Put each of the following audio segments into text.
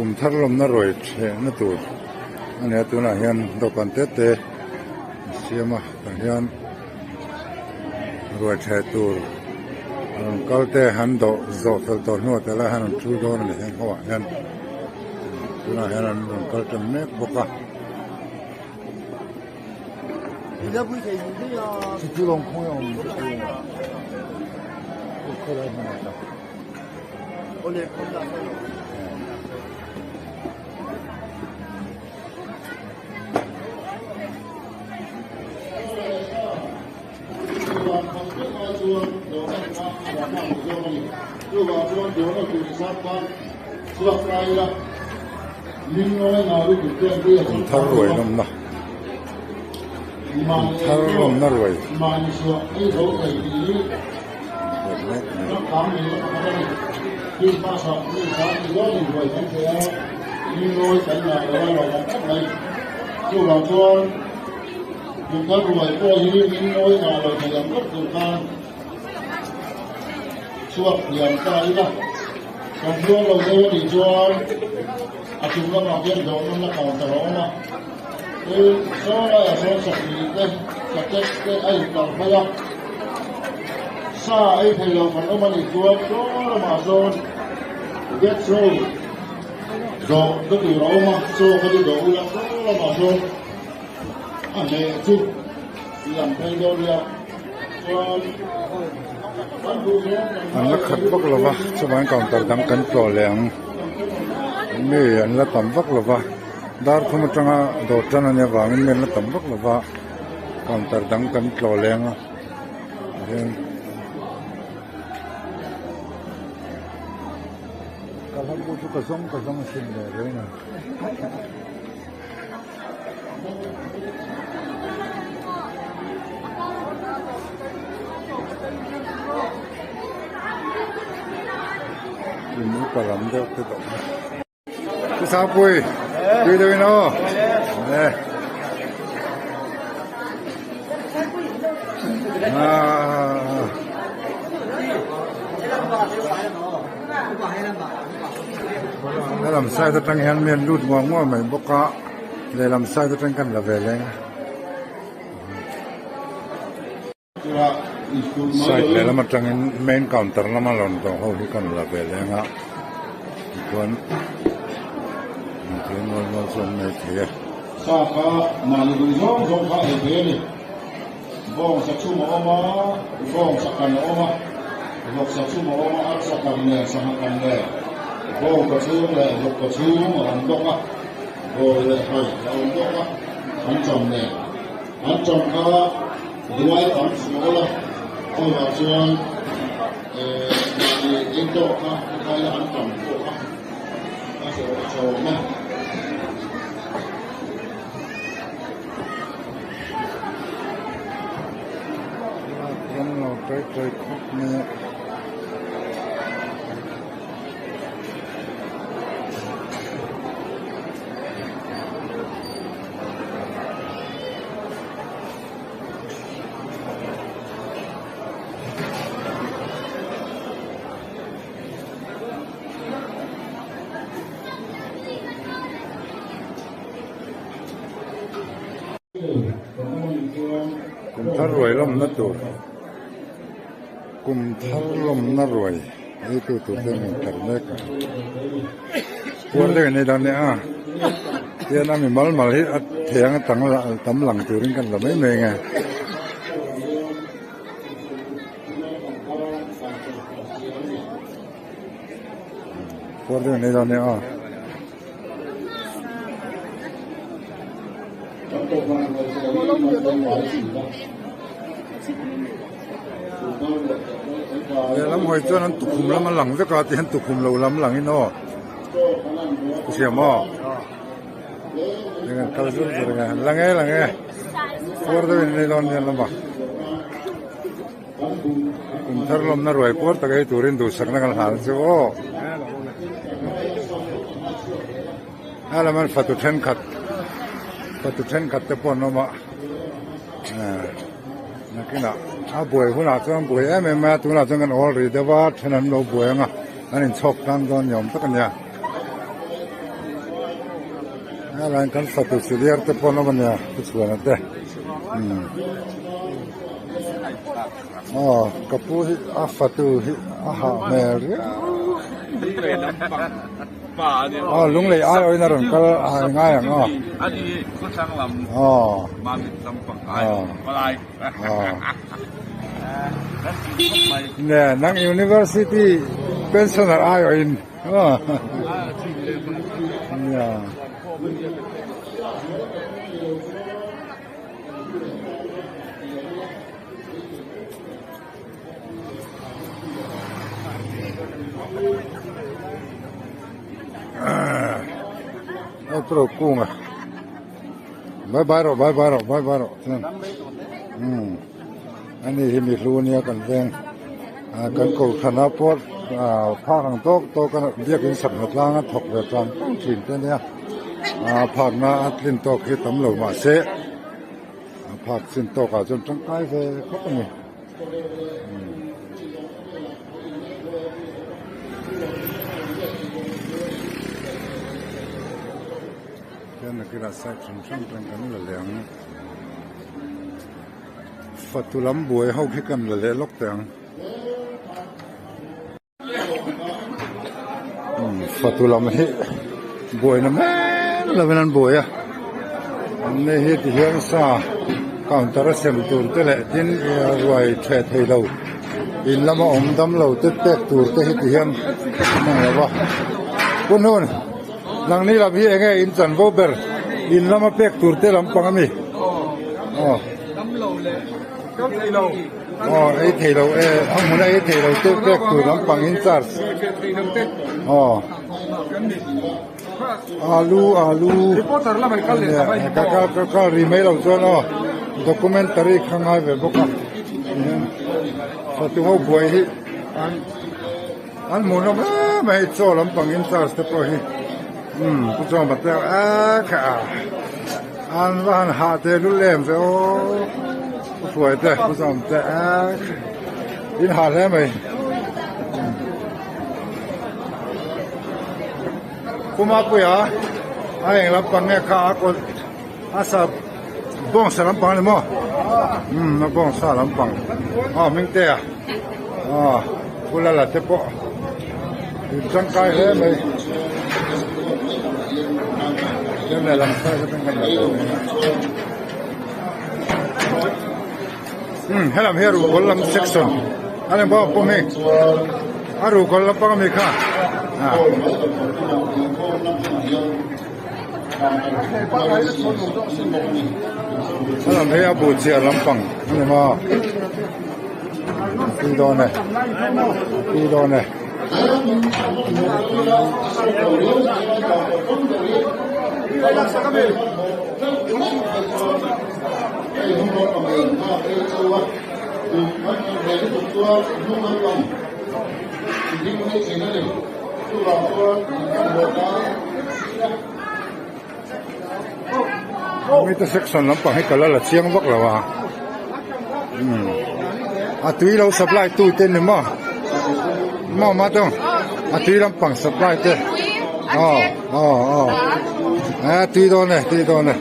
Kum thar lawmna ruai thehna tur a ni a tunah hian dawhkan te te an siam a tah hian ruai theh tur rawn kal te an dawh zawh fel tawh hnuah te lai hian an thu dawn a ni heng ho ah hian tunah hian an rawn kal tan mek bawk a. Kum thar ruai lawmna kum thar lawmna ruai An la khat vak lo va chuvangin counter dang kan tlawh leh ang mi an la tam vak lo va dar thum atanga dawr tan a nih avangin mi an la tam vak lo va counter dang kan tlawh leh ang a ka hla pawh chu ka zawng ka zawng asin leh reng a. In upa lam deuh te tawh a. Pu Sangpui, tui deuh in aw. E. Ah. Helam side atang hian mi an lut nguah nguah mai bawk a lehlam side atang kan la ve leng a side lehlam atangin main counter lama rawn tawh ho hi kan la ve leng a tichuan thil mual mual chu an nei thei a. Sa kha mahni duh zawng zawng kha ei thei a ni. Bawng sa chhum a awm a, bawng sa kan a awm a, vawk sa chhum a awm a, arsa kan leh sangha kan leh bawng ka chhung leh vawk ka chhung a awm bawk a, bawi leh hai a awm bawk a, an cham nen. An cham kha duai tam sual a, chuvah chuan mahni engtawk kha khaila an tam pawh kha a chawm a. Ram lo tawi tawi khawp mai a. Kum thar ruai lawmna tur kum thar lawmna ruai ei tu tur te an intar mek a puar deuh in ei dan leh a tian a mi mal mal hi a theng a tang tam lang turin kan la mai mai ang e. Puar deuh in ei dan leh a. Lehlam hawi chuan an tukhum lam a lang vek a tihian tukhum lo lam langin aw ka hria maw eng an kal zur zur ang e lang e lang e puar deuhin an ei dawn nia lama kum thar lawmna ruai puar tak ei turin duhsakna kan hlan chu aw. A lam an fatu thenkhat fatu thenkhat te pawh an awm a nakinah a buai hunah chuan buai em em mai a tunah chuan kan awl rih deuh a then an lo buai ang a an inchhawk tlang dawn ni awm tak a nia. Helaiin kan fatu siliar te pawh an awm a nia pu chhuana te umm aw ka pu hi a fatu hi a hah hmel riau aw lunglei ai awhin a rawn kal a ngai ang aw aw aw aw nge nang university pensioner ai awhin. Otro kunga bye bye rawh bye bye rawh bye bye rawh chuan umm ani hi mi hlu ania kan veng ah kan kohhrana pawh ah phak ang tawk tawk a biakin sak hna tlang a thawk ve tlang tlang thin te ania ah phakna a tlin tawk hi tam lo mahse a phak chin tawk ah chuan tangkai ve khawp a ni. Hian nakinah side hran hran atang kan la leh ang fatu lam buai ho khi kan la leh lawk teh ang fatu lam hi buaina mek lovin an buai a an nei hi ti hian sa counter a sem tur te leh tin ruai theh thei lo in lama awm dam lo te pek tur te hi ti hian an ang lo va hun hun. Nangni lam hi enge in chanvo ber in lama pek tur te lampang a mi? Aw. Aw ei thei lo e a hmun a ei thei lo te pek tur lampang in charge. Aw. Alu alu ka ka ka kal ri mai lo chuan aw documentary kha ngai ve bawk a. Fatu ho buai hi an. An hmuh nawm em a hei chaw lampang in charge te pawh hi umm pu chuan va tel ek a an va han hah teh lul em ve aw pu hruai te pu zawm te ek in hah hle mai pu mapuia a eng lampang nge kha a kawt a sa bawngsa lampang a ni maw umm a bawngsa lampang aw hming te a aw phul a la te pawh in tangkai hle mai chuan lehlam side atang kan la dawn umm helam hi a ruhkawl lam section a ni maw pawm hi a ruhkawl lampang ami kha ah. Helam hi a buh chiah lampang a ni maw tui dawn e tui dawn e. Mite section lampang hi ka la la chiang vak lo a umm a tui lo supply tu te ni maw maw ma tawng a tui lampang supply te aw aw aw a tui dawn e tui dawn e.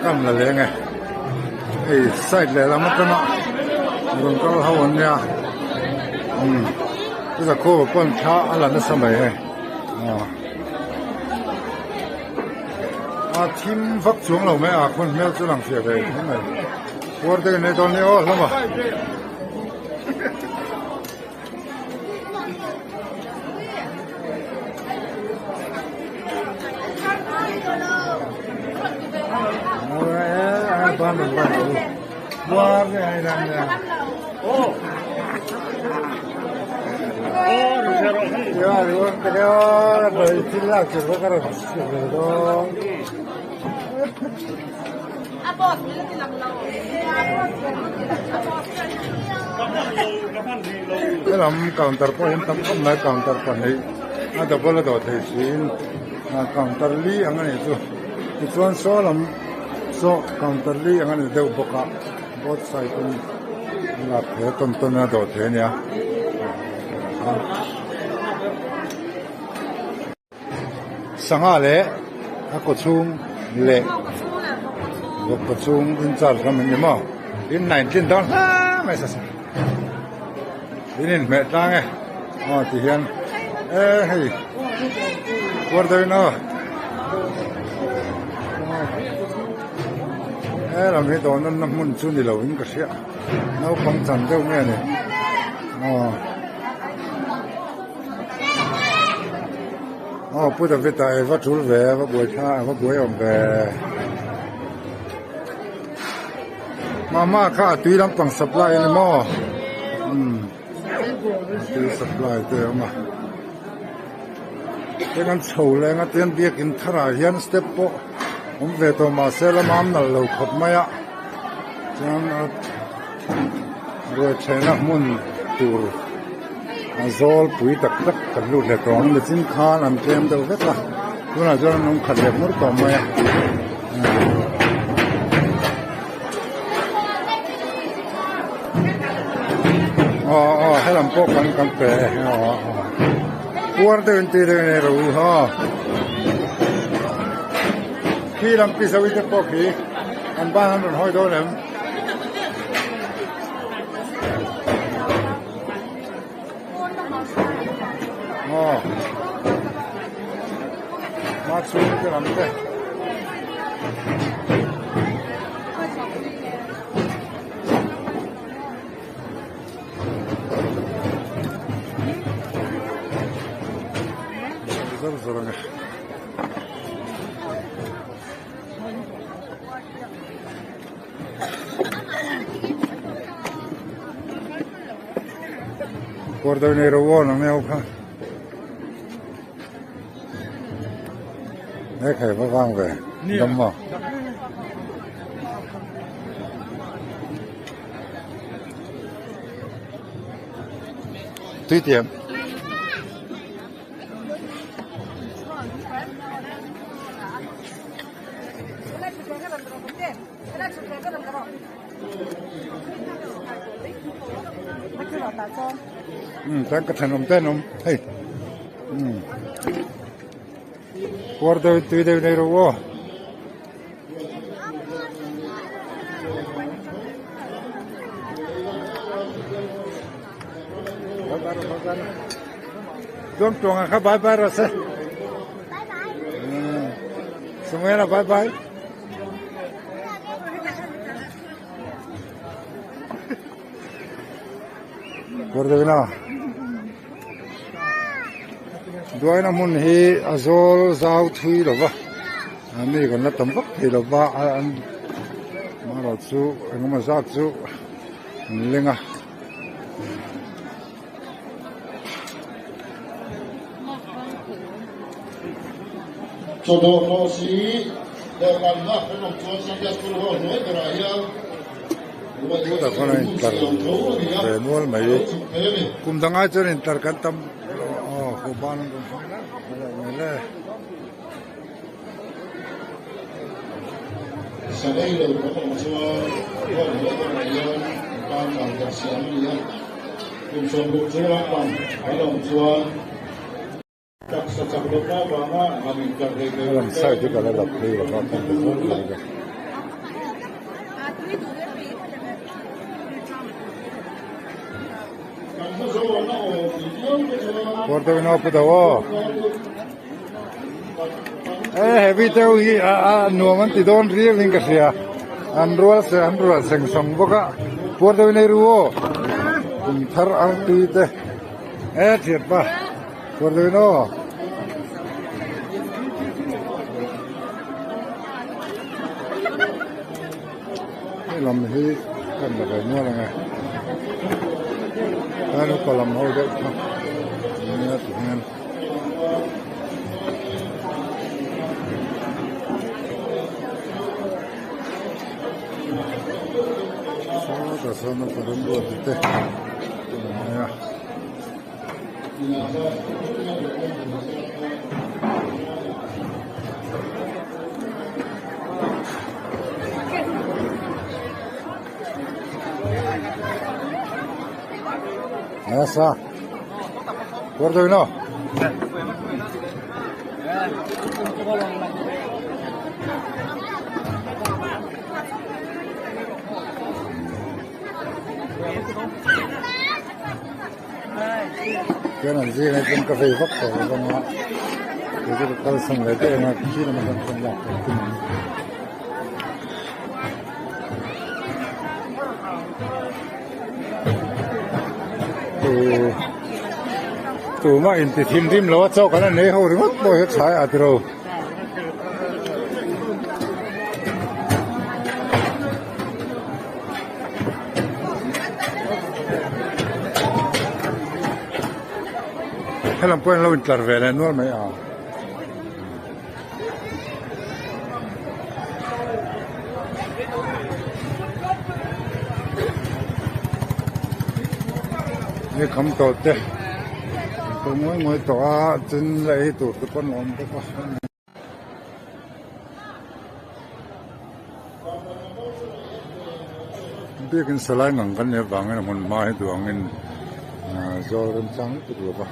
Kan la leng e hei side lehlam atanga rawn kal ho an nia umm chutah pawn thla a la nasa mai hei aw a thim vak chuang lo mai a khawn hmel chu lang fiah ve mai mai puar te kan nei dawn nia aw hlawm a. Helam counter pawh hian tam khawp mai counter pahnih a double a dawh thei siin ah counter li ang a nih chu tichuan saw lam saw counter li ang a ni deuh bawk a both side in a lak thei a tawn tawn in a dawh thei a nia. Sangha leh a kawchhung leh vawk kawchhung in charge lam an ni maw? In 19 dawn hle mai sa sa. In inhmeh tlang e. Aw ti hian e hei puar deuhin aw. He lam hi dawhnawnna hmun chu ni lo in ka hria. Naupang chan deuh nge ni. Aw. Aw Pu David-a i va tul ve a va buai thla a va buai awm ve. Mama kha a tui lampang supply a ni maw? Umm a tui supply te a awm a. Heng an chho leng a tian biakin tharah hian step pawh awm ve tawh mahse lama an nalh lo khawp mai a chuan a ruaithehna hmun tur a zawl pui tak tak kan lut leh tawh ang nichin khan an tlem deuh vek a tunah chuan an awm khat leh hmur tawh mai a. Aw aw helam pawh kan kan pe e aw aw puar deuh in tih deuh in ei ro u haw khi lam pi zo te pawh khi an ban an rawn hawi dawn em. Aw ma chhung te lam te. Zar zar ang e. Kawr deuh nei ro aw nang neu kha. He khai va vang ve. Dam maw. Tui tiam. Um chuan ka thenawm te an awm hei um puar deuh tui deuh nei rawh aw. Chuan tuanga kha bye bye rawh se. Samuela bye bye. Kawrdawina Duaina hmun hi a zawl zau thui lo va mi kan la tam vak thei lo va an marawh chu engemaw zat chu an leng a. Chawdawh hlawh si dawhkan nghak kan awm chuan Sunday School ho hnuai berah hian Chutah khawn a intlar ve mual mai. Kum dang ai chuan intlar kan tam aw ho ban an rawn hmang lai mai le. Sanei lo kan awm chuan hall hnuai berah hian tan dan kan siam a ni a. Kum 60 chung lampang kan awm chuan taksa chak lohna avanga han intlar hlei thei Lam side hi ka la lap phei lova kan ti zawk mai ka. Kan hma zo an la awm tih viau te chuan Puar deuhin a pu deuh aw. E heavy deuh hi a a nuam an ti dawn riau in ka hria. An rual se an rual seng sawng bawk a. Puar deuhin ei ru aw. Kum thar ar tui te. E thiat pa. Puar deuhin aw. Hei lam hi kan la ve nual ang e. Tlai upa lam ho deuh kha nia ti hian. Sawtah sawn upa remruati te an awm mai a. Nasa. Puar deuh ino. Chuan an zingah chuan ka vei vak tawh lo vang a kei chu ka kalsan leh daih ang a khi lamah hian chuan lak tur tum ang. Tumah inti thinrim lo a chaw kan an ei ho ringawt pawh hi thlai a tiro. Helam pawh hian lo intlar ve leh nual mai a. Hei kham tawh te an tawh ngawi ngawi tawh a tin la ei tur te pawh an awm bawk a. Biakin salai ngang kan nih avangin a hmun hma hi duh angin zawl remchang lutuk lo va.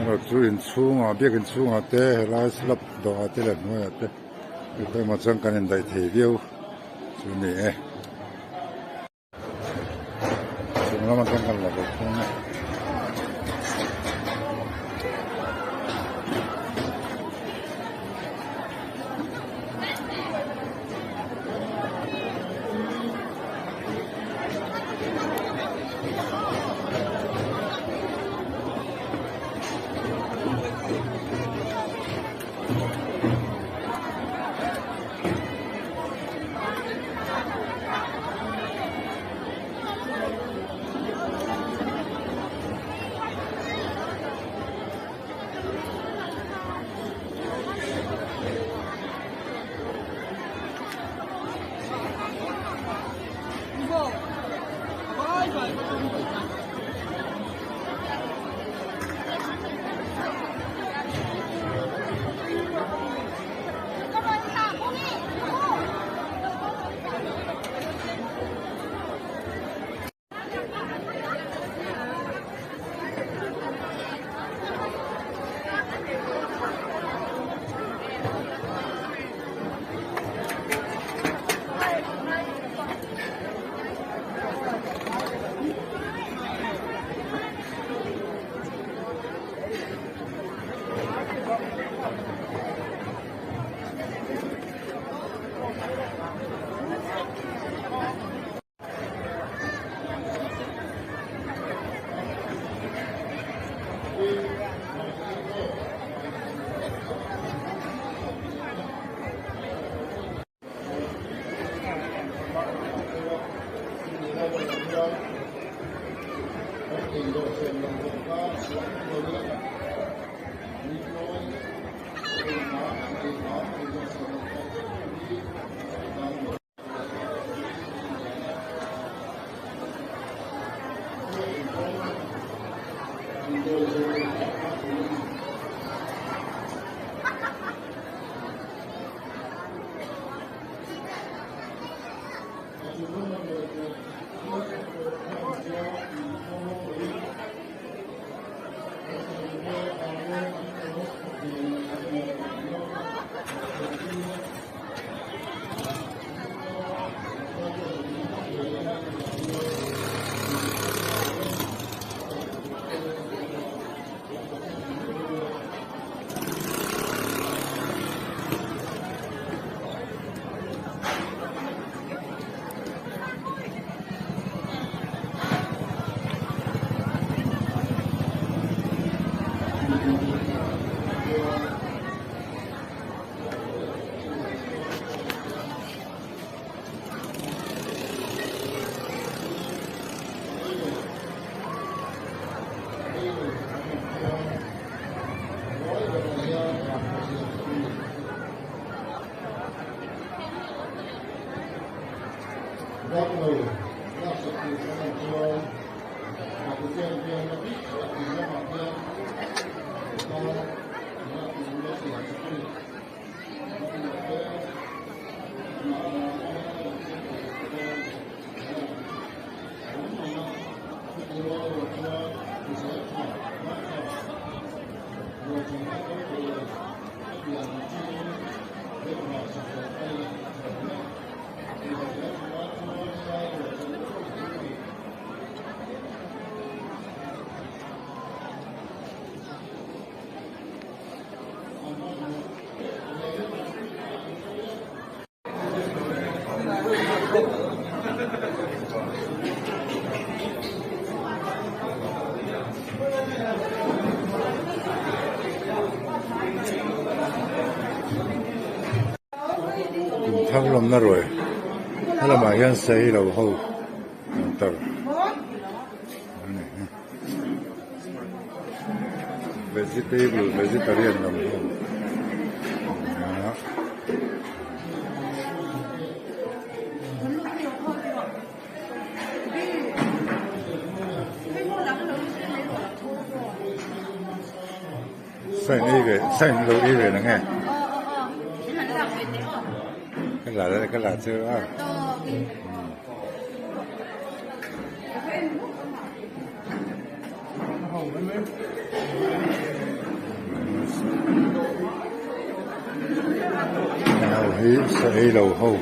Erawh chu inchhungah biakin chhungah te helai slab dawhah te leh hnuaiah te emaw chuan kan indaih thei viau chu a ni e. Chung lam atang kan la bawk thung a. thar lawmna ruai helamah hian sailo ho an tar a ni vegetable vegetarian lam ho a. Sain ei ve sain lo ei ve nge ka la ka la chu a hei hi sa ei lo ho.